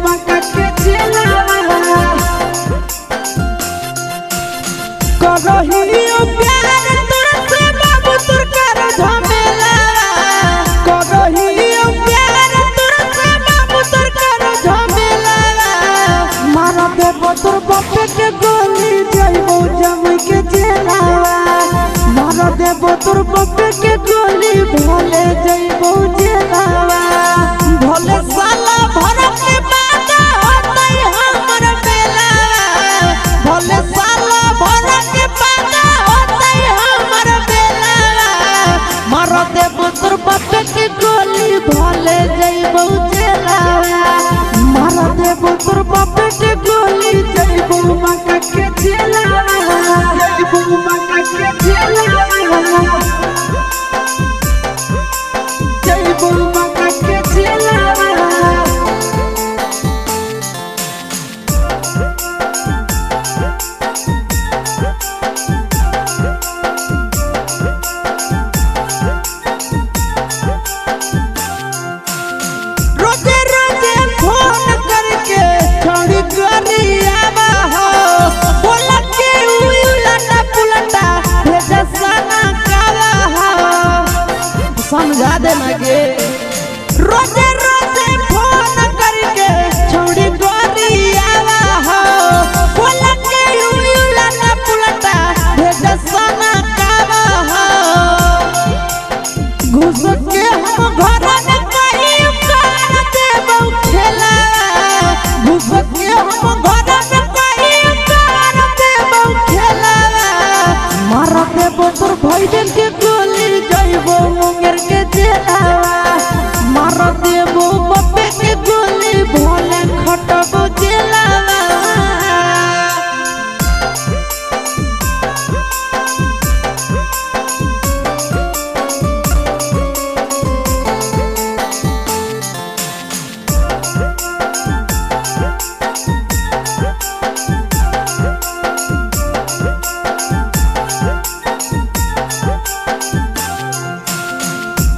बांका के जेलावा। करहियो प्यार तोरा से बाबू तोर कर झमेला, करहियो प्यार तोरा से बाबू तोर कर झमेला। मार देबो तोर बापे के गोली जइबो जमुई के जेलावा, मार देबो तोर बापे के गोली भले जइबो जेलावा। भले साला भरत के बाद होतै हमर बेला, भले साला भरत के बाद होतै हमर बेला। मार देबो तोर बापे के गोली भले जइबो जेलावा, मार देबो तोर बापे के गोली जइबो बांका के जेलावा, जइबो बांका के जेलावा, जइबो बांका के जेलावा। रोजे रोजे फोन करके छोड़ी गरियावा हो, बोला के उलटा पुलटा भेजा सना कावा हो, समझा दे ना गे। रोजे रोजे फोन करके छोड़ी गरियावा हो, बोला के उलटा पुलटा भेजा सना कावा हो। घुस के हम घर में कहीं कर देबौ खेला, घुस के हम घर में कहीं कर देबौ खेला। मार देबो तोर भाईबेन के गोली जइबो मुंगेर के जेलावा, मार देबो बापे के गोली भले खटबो जेलावा।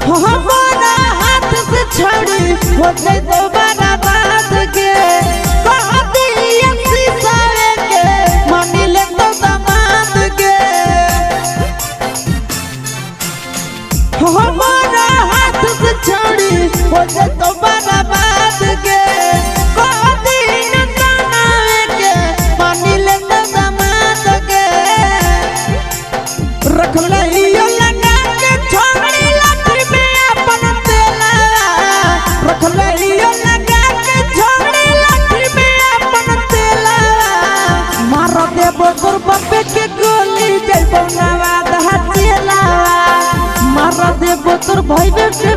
हमारा हाथ से छड़ी हो जाए दोबारा बात के, कह दिया शीशावे के मानी ले तो दामाद के। हमारा हाथ से छड़ी हो जाए दोबारा बात के, कह दिया नानावे के मानी ले तो दामाद के। रख लियो लगा के छोड़ी लाठी में अपन तेला, रख लियो लगा के छोड़ी लाठी में अपन तेला। मार देबो तोर बापे के गोली जइबो नवादा जेलावा, मार देबो तोर भाईबे के